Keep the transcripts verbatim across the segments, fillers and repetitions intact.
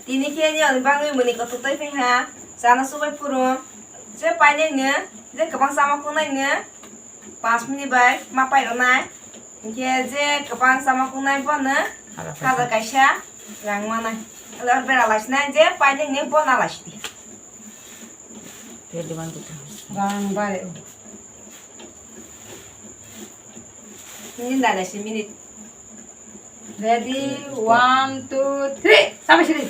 Tini khe nini bagwi mwnwi kotor tei phai ha, chana chubai phuru. Je painai no, je kwbang chama khwngnai no, panch minute bai ma pairwnai. Hinkhe je kwbang chama khwngnai bono hajar kaisa rang manai. Alo bera laisinai, je painai no bono laisidi. Rang bai. Minute da laisi minute. Ready, one, two, three. Sama sini.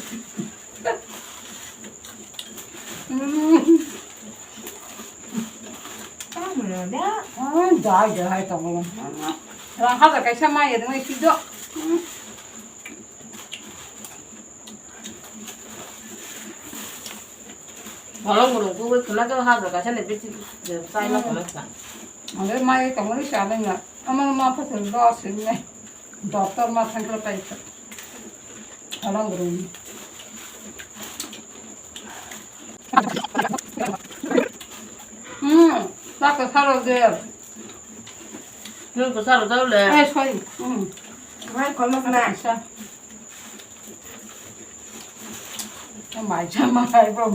Hmm. Kamu ya, ya. Ah, dah, dah, hai, tong. Rang hajar kaisa mai ya, dengan itu. Hmm. Bolong bolong, kau kena kau hajar kaisa ni bisi, saya lah kau lah. Ada mai, tong, ini siapa ni? Ama ma pasal dos ini. Doctor ma thangkla paisa. Halong rung. Hmm, tak saro de. Nung ko saro dau le. Eh, sorry. Hmm. Mai kolok na. Sa. Mai cha mai bro.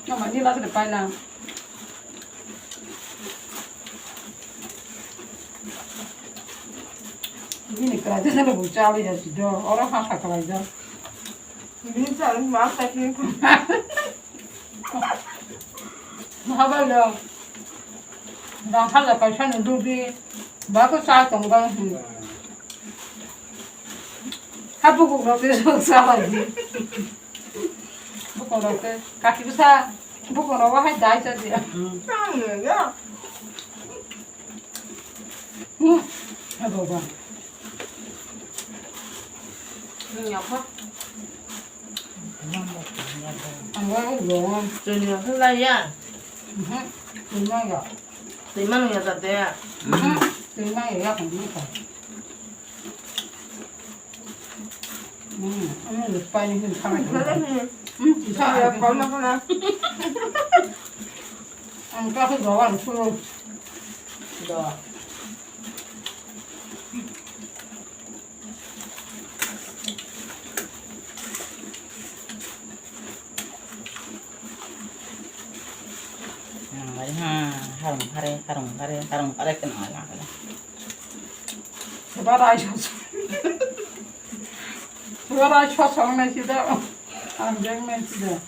Mama ni last de paina. Bini kwlai jana bo chali ya si do. Oro ha ha kwlai ja. Bini cha ma ta ki. Ma ba lo. Dang ha la kaisa ni dubi. Ba ko sa tong ba. Ha bu ko ro ke sa ba di. Bukungrok khe kaki bwsa, bukungrok bo hai dai cha di. Hmm. Hmm. Abo ba. Ang bo bo. Twi ni khe lai ya. Mhm. Twi ma ya. Twi ma nung ya cha de. Mhm. Twi ma ya ya kong ni ka. Hmm, ano, lupa ni hin kama. Hmm, isa. Ya, kama kama. Ang kasi gawan sulo. Da. Nang lai ha, harung hare, harung hare, harung hare kena lai. Sebarai sos. Sebarai sos ang nai sida. Ang jeng nai sida.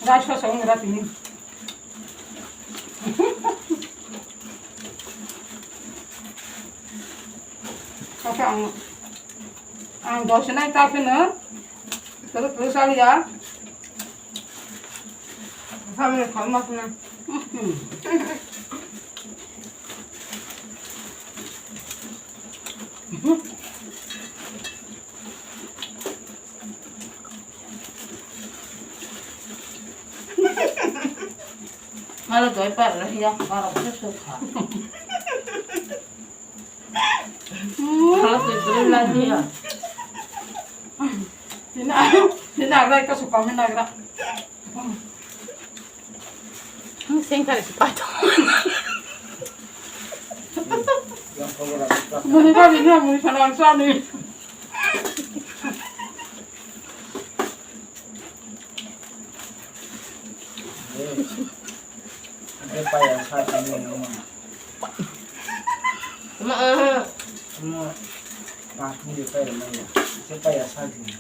Rai sos ang rat ini. Oke ang. Ang dosenai ta pheno, toro toro saliya. Sambil khamas na. Malo doi par na hiya, para ko sukha. Kalau tu dulu lagi ya. Sini, sini agak ke suka main agak. Sengkar itu pato. Muni ba bini muni sana sana. Ante paya sa tini no. Ma, ah. Mo pa ni de paya ma ya. Ante paya sa tini.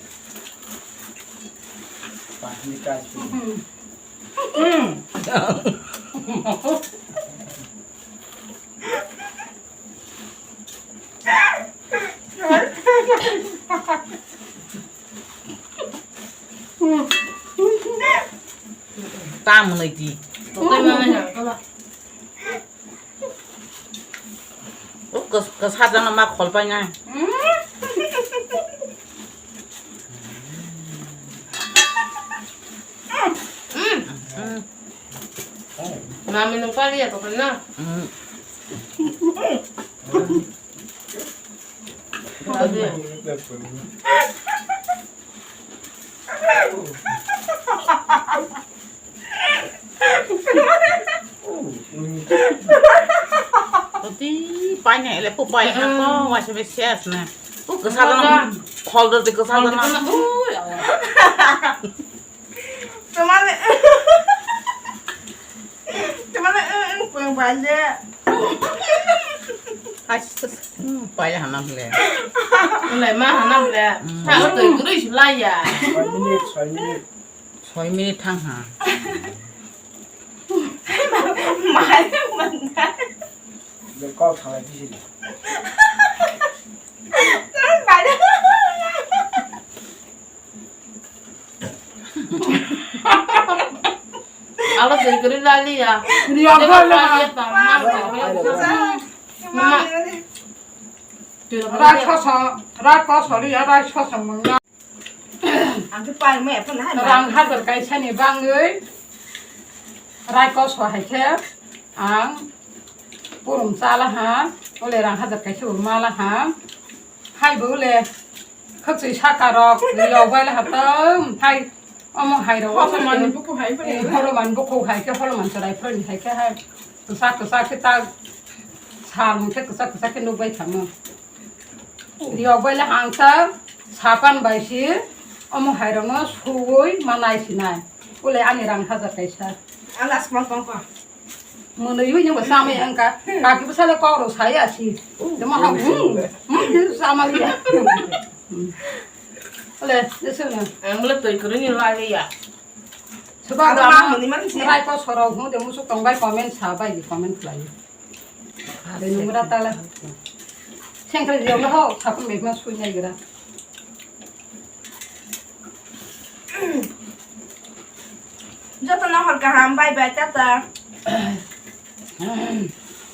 Pa ni ka tini. Ta mwnwi di. Totoi mwnwi hwnka. O kwsa jana ma khol pai nai. Mami nung pali ya, pokoknya. Toti paina ele po pai na ko wase be ses na. O kasa dana khol do de kasa dana. Tumale. Tumale, eh, eh, kung bale. Hai, sus, hmm, paya hanam le. Ulai ma hanam le. Hmm. Tha o toi gurui sulai ya. Soi minute, soi minute. Soi minute thang ha. Mai mana. Be kok salai bisi le. Bale. Alo, twi kwrwi laliya. Riya. Twi kwrwi laliya, tama. Mama. Rak soso, rak kosori, rak soso mungya. Ang khe pai maya phano hai. Rang hajar kaisa ni bangwi rak koso hai khe ang purum chala ha, ole rang hajar kaisa bo mala ha. Hai bo le khakchwi saka rok riyok bai le hatam hai omo hai rok. Holoman ni buku hai phai. Eh, holoman buku hai khe holoman chwrai phai ni hai khe hai kwchak kwchak khe ta sal hwn khe kwchak kwchak khe nuk bai thangma. Riyok bai le hangsa sapan bai si omo hai rok no suwi ma nai si nai. Ule ani rang hajar kaisa. Ang asma tong ko. Mwnwi ui nungba samai wngkha. Kaki bwsalo kok rw sai asi. Tamo ha, hmm, hmm, samaliya. Ole, jesuna. Ang bole twi kwrwini laiya. Soba abo gama ma mwnwi manse. Rai ko sorok hwn de musuk tong bai comment sa bai comment khlai. Tei nung ra tala. Sengkre jong ho, sapun bai ma sui nai gra. Joto no hor kaham, bye bye, tata.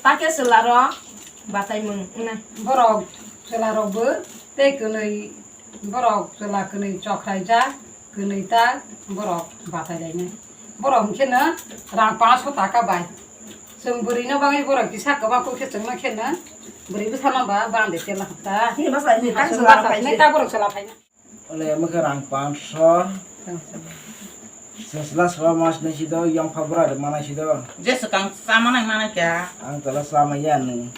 Take chwla rok batai mung wngna. Borok chwla rok bo tei kwnwi, borok chwla kwnwi chokraijak, kwnwi ta borok batai lainai. Borok hwnkhe no rang panch sho taka bai. Chwng bwrwi no bagwi borok kisa kwbang kuk khe chwng no khe no bwrwi bwsa no ba bande tela hapta. Hini bwsa ni ta chwla phai ta borok chwla phai. Ole, amo khe rang panch sho. Chwla swa mas nai si do, yong pha bwra de manai si do. Je swkang cha manai manai kya? Ang tala cha manya ni.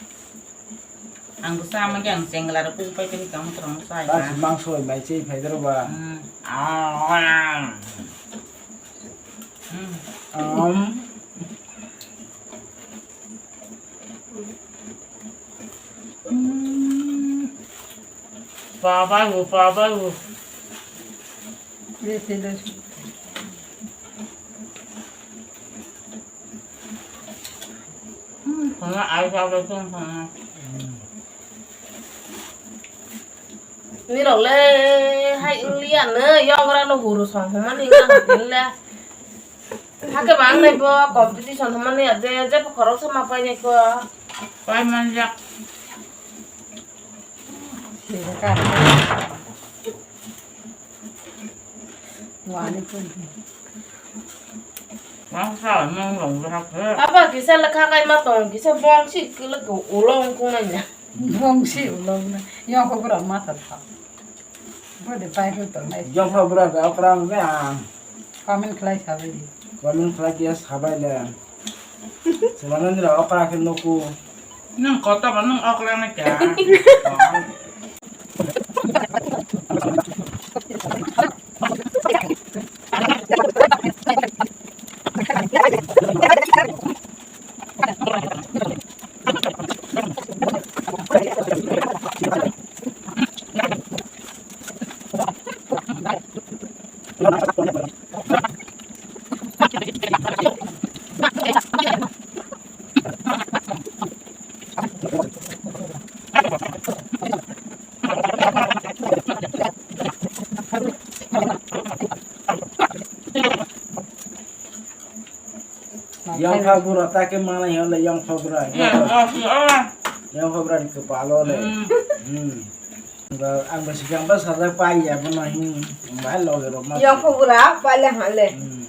Ang bo cha manya, ang chengla ro pung pai pini kang throng cha. Ta si mangso bai mai chi phai dro ba. Hmm. Ah. Hmm. Um. Pabai bo, pabai bo. Khana ai pabai khana. Nirok le hai wngya no, yong gra no huru song hwnmani wngya le. Hakhe bang nai bo competition hwnmani ya de, jebo khoroksa ma painai kho. Pai manjak. Wani pun. Mang sa mang long rak he. Aba kisa lekha kai ma tong, kisa bong si kele ko ulong kung nai na. Bong si ulong na. Yong ko bra ma ta tha. Bo de pai ko tong nai. Yong ko bra ga okra me ang. Comment khlai sabai di. Comment khlai khe sabai le. Sumano nira okra khe nuku. Nang kota ba nang okra na kya? Yongkha bura ta khe manai hole yongkha bura. Yongkha bura ni kwpalo le. Hmm. Ang ba sikang ba sajak pai ya bono hin. Bai loge rok ma. Yongkha bura pai le hale. Hmm.